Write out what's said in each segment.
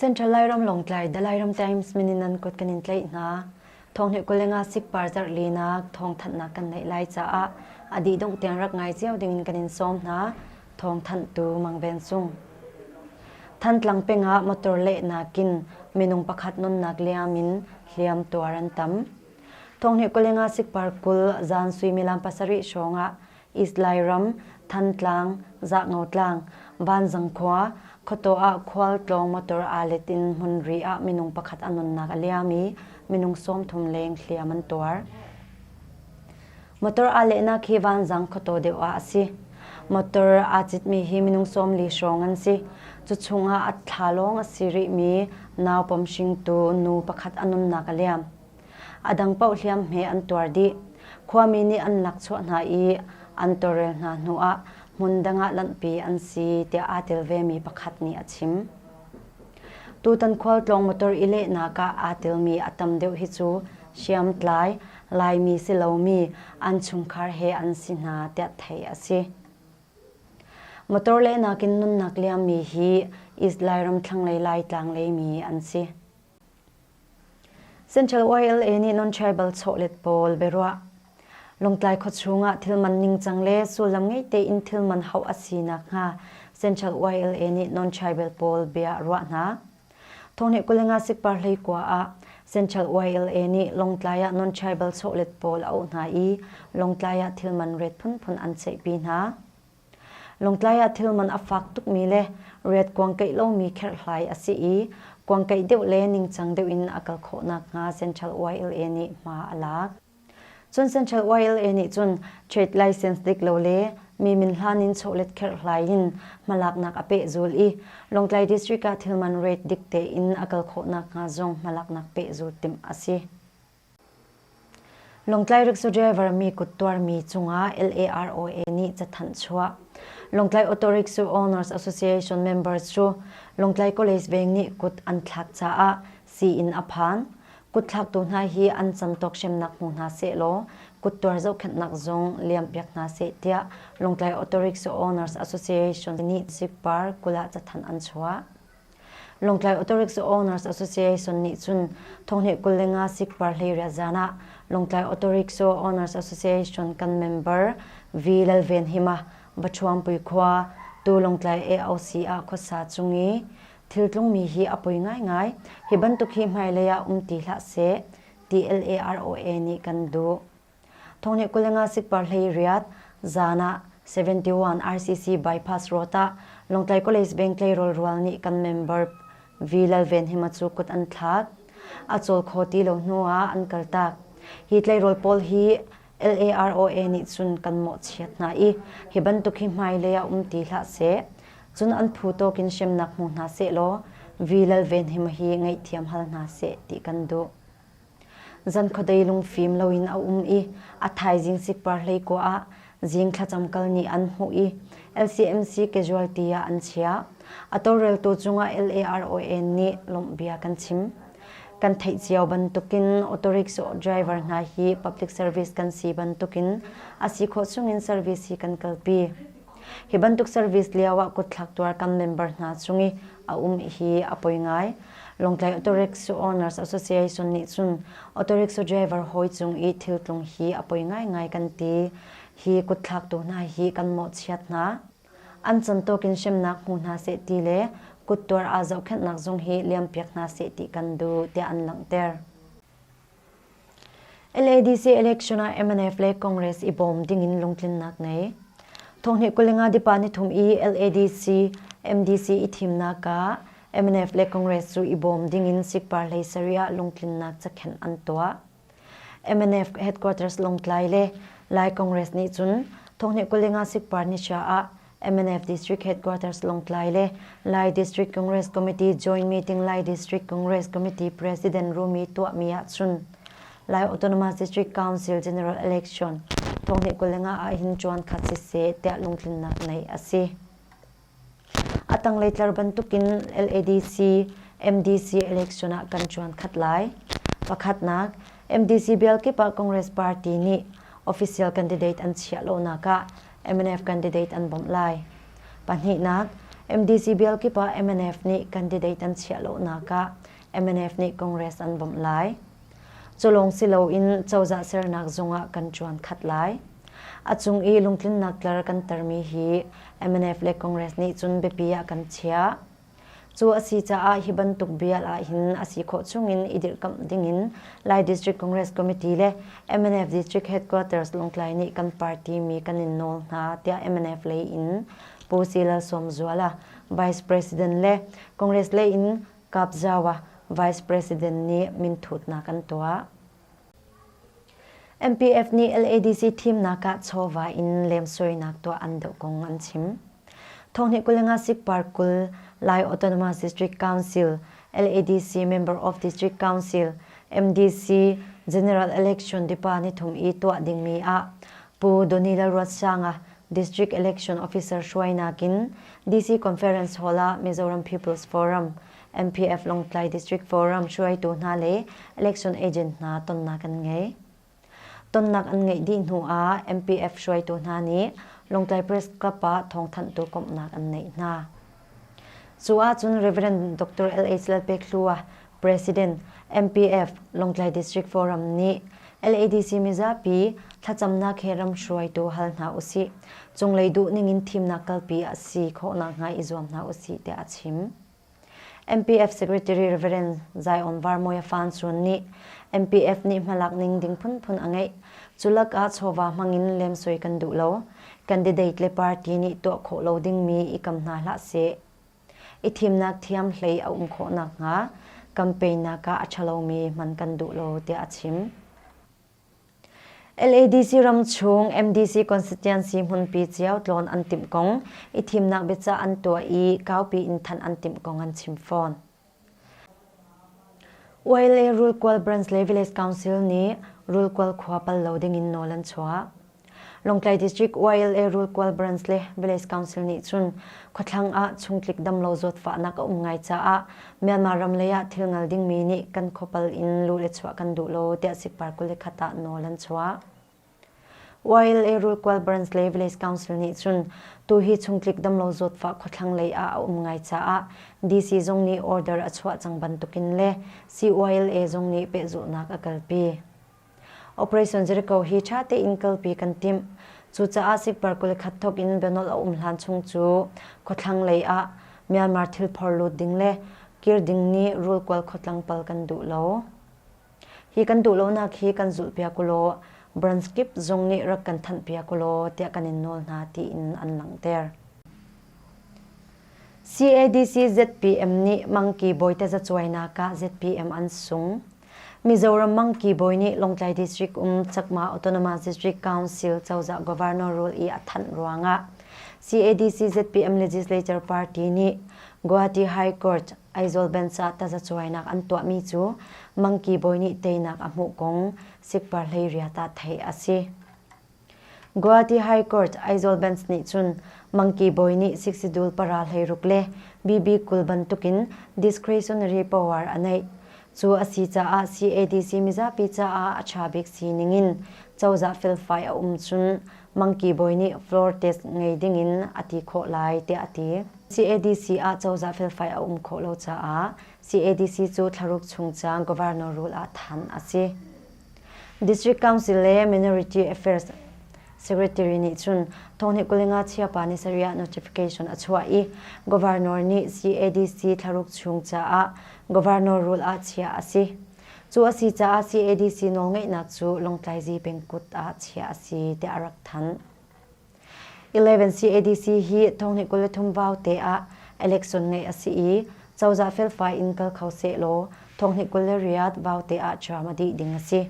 Central Lairam Lawngtlai The Lairam Times min in nan kut kan in tlaih hna. Thawng kulenga sikpar zarh linak thawngthanhnak kan neih lai caah a dih dongh tiang rak ngai cio ding in kan in sawm hna. Thawngthanhtu Mang Ven Sung. Thantlang peng ah motor lehnak in minung pakhat nunnak liam in hliam tuar an tam. Thawng kulenga sikpar 20 zan suimilam 7 hrawng ah East Lairam, Thantlang, Zahngo Vanzang khua, Khuataw ah khualtlawng motor aa let in hmunri ah minung pakhat a nunnak a liam i minung 30 leng hliam an tuar. Motor aa lehnak hi Vanzang khuataw deuh ah a si. Motor aa citmi hi minung 40 hrawng an si. Cu chungah a thla lawng a si rihmi nau pom hringtu nu pakhat a nunnak a liam. A dang paoh hliamhme an tuar dih. Khuami nih an lakchuah hna i an tawlrel hna hnuah hmun dang ah lanhpi an si tiah aa tel vemi pakhat nih a chim. Tutan khualtlawng motor i lehnak ah aa telmi a tam deuh hi cu hriamtlai Laimi si lomi an chungkhar he an si hna tiah theih a si. Motor lehnak in nunnak liammi hi East Lairam thlanglei Laitlang leimi an si. Central YLA nih non-tribal chawlet pawl biaruah. Lawngtlai khuachung ah thilman ningcang le sullam ngei tein thilman hauh a si nakhnga Central YLA nih non-tribal pawl bia a ruah hna. Thonghnih 25 sikpar 19 ah Central YLA nih Lawngtlai ah non-tribal chawlet pawl a auh hna i Lawngtlai ah thilman ret phunphun an ceihpi hna. Lawngtlai ah thilman a fak tukmi le riat kuangkeih lomi kherhhlai a si i kuangkeih deuh le ningcang deuh in a kal khawh nakhnga Central YLA nih hma a lak. Cun Central YLA nih cun trade license dik lo le mi min hlan in chawlet kherhhlai in hmalaknak a pehzul i Lawngtlai District ah thilman rate dik tein a kal khawh nakhnga zong hmalaknak pehzul timh a si. Lawngtlai rickshaw driver mi kut tuarmi cungah LAROA nih cathanh chuah. Lawngtlai Auto Rickshaw Owners Association members cu Lawngtlai College veng nih kut an thlak caah sii-inn a phan. Kut thlaktu hna hi an cantawk hremnak hmu hna sehlaw kut tuar zohkhenhnak zong liampiak hna seh tiah Lawngtlai Auto Rickshaw Owners Association nih sikpar 20 ah cathanh an chuah. Lawngtlai Auto Rickshaw Owners Association nih cun thonghnih 25 sikpar 18 zan ah Lawngtlai Auto Rickshaw Owners Association kan member V Lalvenhima Vaṭhuampui khua tu Lawngtlai AOC ah khuasa cung i thil tlungmi hi a poi ngaingai. Hi bantuk hi hmailei ah um ti hlah seh ti LAROA nih kan duh. Thonghnih 25 sikpar 18 zan ah 71 RCC bypass road ah Lawngtlai College Bank tleirawl rual nih kan member V Lalvenhima cu kut an thlak. A cawl kho ti lo hnu ah an kaltak. Hi tleirawl pawl hi LAROA nih cun kan mawhchiat hna i hi bantuk hi hmailei ah um ti hlah seh. Cun an phu tawk in hremnak hmu hna sehlaw V Lalvenhima hi ngaihthiam hal hna seh ti kan duh. Zan khuadei lungfim loin a um i a thaizing sikpar 19 ah zing thlacam kal nih an hmuh i LCMC casualty ah an chiah. A tawlreltu cungah LARON nih lawmhbia kan chim. Kan theih cio bantukin auto-rickshaw driver hna hi public service kan si bantukin a si khawh chungin service hi kan kalpi. Hi bantuk service lio ah kutthlak tuar kan member hna chung i a um hi a poi ngai. Lawngtlai Auto Rickshaw Owners Association nih cun auto rickshaw driver hawi cung i thil tlung hi a poi ngaingai kan ti. Hi kutthlaktu hna hi kan mawhchiat hna. An cantawk in hremnak hmu hna seh ti le kuttuar aa zohkhenhnak zong hi liampiak hna seh ti kan duh tiah an langhter. LADC election ah MNF le Congress i bawm dingin lungtlinnak ngei. Thonghnih 25 dipa nithum i LADC MDC i thimnak ah MNF le Congress cu i bawm dingin sikpar hlei sarih ah lungtlinnak cakhenh an tuah. MNF headquarters Lawngtlai le Lai Congress nih cun thonghnih 25 sikpar nithia ah MNF District Headquarters Lawngtlai le Lai District Congress Committee Joint Meeting Lai District Congress Committee President Rumi tuahmi ahcun Lai Autonomous District Council General Election thonghnih 25 ahhin ṭuan khat siseh tiah lungtlinnak neih a si. A tanglei tlar bantukin LADC MDC election ah kan ṭuan khat lai. Pakhatnak, MDC bialkip ah Congress Party nih official candidate an chiah lonak ah MNF candidate an bawmh lai. Pahnihnak, MDC bial kip ah MNF nih candidate an chiah lonak ah MNF nih Congress an bawmh lai. Cu lawng si loin cozah sernak zungah kan ṭuan khat lai. A cung i lungtlinnak tlar kan termi hi MNF le Congress nih cun biapi ah kan chiah. Cu a si caah hi bantuk bial ahhin a si khawh chungin i dirhkamh dingin Lai District Congress Committee le MNF District Headquarters Lawngtlai nih kan party mi kan in nawl hna tiah MNF lei in Pu Si Lalsawmzuala, Vice President le Congress lei in Kap Zawa, Vice President nih minthutnak an tuah. MPF nih LADC thimnak ah chawva in lemsoinak tuah an doh kong an chim. Thonghnih 25 sikpar 20 Lai Autonomous District Council LADC Member of District Council MDC General Election dipa nithum i tuah dingmi ah Pu Donny Lalruatsanga District Election Officer hruainak in DC Conference Hall ah Mizoram People's Forum MPF Lawngtlai District Forum hruaitu hna le election agent hna tonnak an ngei. Tonnak an ngeih dih hnu ah MPF hruaitu hna nih Lawngtlai Press Club ah thawngthanhtu komhnak an neih hna. Cu ahcun Reverend Dr. L.H. Lalpekhlua, President, MPF Lawngtlai District Forum nih LADC mizapi thlacamnak he ram hruaitu hal hna usih. Cunglei duh ningin thimnak kalpi a si khawh nakhnga i zuam hna usih tiah a chim. MPF Secretary Rev. Zion Varmawia Fanchun nih MPF nih hmalak ning ding phunphun a ngeih. Cu lakah chawva hmangin lemsoi kan duh lo. Candidate le party nih tuah khawh lo dingmi i kam hna hlah seh. I thimnak thiam hlei a um khawh nakhnga campaign nak ah a ṭhalomi hman kan duh lo tiah a chim. LADC ramchung MDC constituency hmunpi cio tlawn an timh kong i thimnak biacah an tuah i kaupi in thanh an timh kong an chim fawn. YLA Rulkual Branch le Village Council nih Rulkual khua pal lo dingin nawl an chuah. Lawngtlai District YLA Rulkual Branch le Village Council nih cun khuathlang ah chungtlik damlo zawtfahnak a um ngai caah Myanmar ram lei ah thil ngal dingmi nih kan khuapal in luh le chuah kan duh lo tiah sikpar 21 ah nawl an chuah. YLA Rulkual Branch le Village Council nih cun tuhi chungtlik damlo zawtfah khuathlang lei ah a um ngai caah DC zong nih order a chuah cang bantukin le CYLA zong nih pehzulhnak a kalpi. Operation Jericho hi ṭha tein kalpi kan timh. Cucaah sikpar 21 thawk in bianolh a um hlan chung cu khuathlang lei ah Myanmar thil phor lut ding le kir ding nih rulkual khuatlang pal kan duh lo. Hi kan duh lonak hi kan zulhpiak ulaw branch kip zong nih rak kan thanhpiak ulaw tiah kan in nawl hna tiin an langhter. CADC ZPM nih Mangki bawi tazacuainak ah ZPM an sung. Mizoram Mangki bawi nih Lawngtlai District um Chakma Autonomous District Council cozah Governor role i a thanh ruangah CADC ZPM Legislature Party nih Guwahati High Court Aizawl Bench ah tazacuainak an tuahmi cu Mangki bawi nih teinak a hmuh kong sikpar hleiriat ah theih a si. Guwahati High Court Aizawl Bench nih cun Mangki bawi nih siksidul para 16 le BB 20 bantukin discretionary power a neih. Cu a si caah CADC mizapi caah a ṭha bik sining in cozah felfai a um cun Mangki bawi nih floor test ngei dingin a ti khawh lai tiah a ti. CADC ah cozah felfai a um khawh lo caah CADC cu thlaruk chung ca governor rule ah than a si. District Council le Minority Affairs Secretary nih cun thonghnih 25 chiapa ni sarih ah notification a chuah i Governor nih CADC thlaruk chung caah Governor rule ah chiah a si. Cu a si caah CADC nawlngeihnak cu Lawngtlai Zipeng kut ah chiah a si tiah a rak thanh. 11 CADC hi thonghnih 23 vaute ah election ngeih a si i cozah felfai in kal kho sehlaw thonghnih 28 vaute ah term a dih ding a si.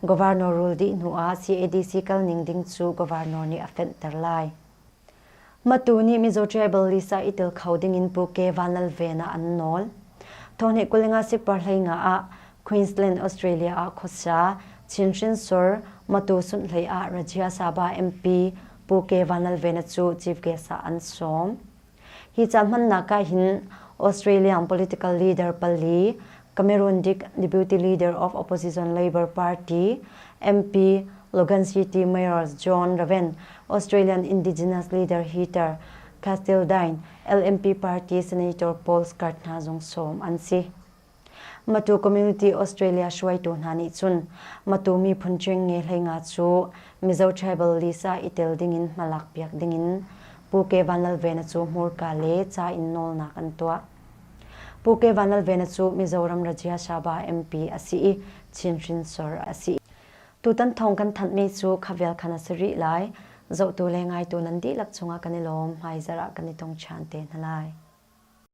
Governor rule dih hnu ah CADC kal ning ding cu governor nih a fenhter lai. Matu nih Mizo Tribal Lisa i tel kho dingin Pu Ke Vanlalvena an nawl. Thonghnih 25 sikpar 15 ah Queensland, Australia ah khuasa Chin hrinsor Matu Sunhlei ah Rajya Sabha MP Pu Ke Vanlalvena cu chief guest ah an sawm. Hi caan hmannak ah hin Australian political leader pali Cameron Dick, Deputy Leader of Opposition Labor Party, MP Logan City Mayor John Raven, Australian Indigenous Leader Heather. Castildine, LNP Party Senator Paul Scott hna zong sawm an si. Matu Community Australia hruaitu hna nih cun Matu miphun ṭengnge 15 cu Mizo Tribal List ah i tel dingin hmalak piak dingin Pu Ke Vanlalvena cu hmurka le ca in nawlnak an tuah. Pu Ke Vanlalvena cu Mizoram Rajya Sabha MP a si i Chin hrinsor a si. Tutan thawng kan thanhmi cu kha vial khan a si rih lai. Zohtu le ngaitu nan dihlak cungah kan i lawm. Hmaizarh ah kan i tong ṭhan te hna lai.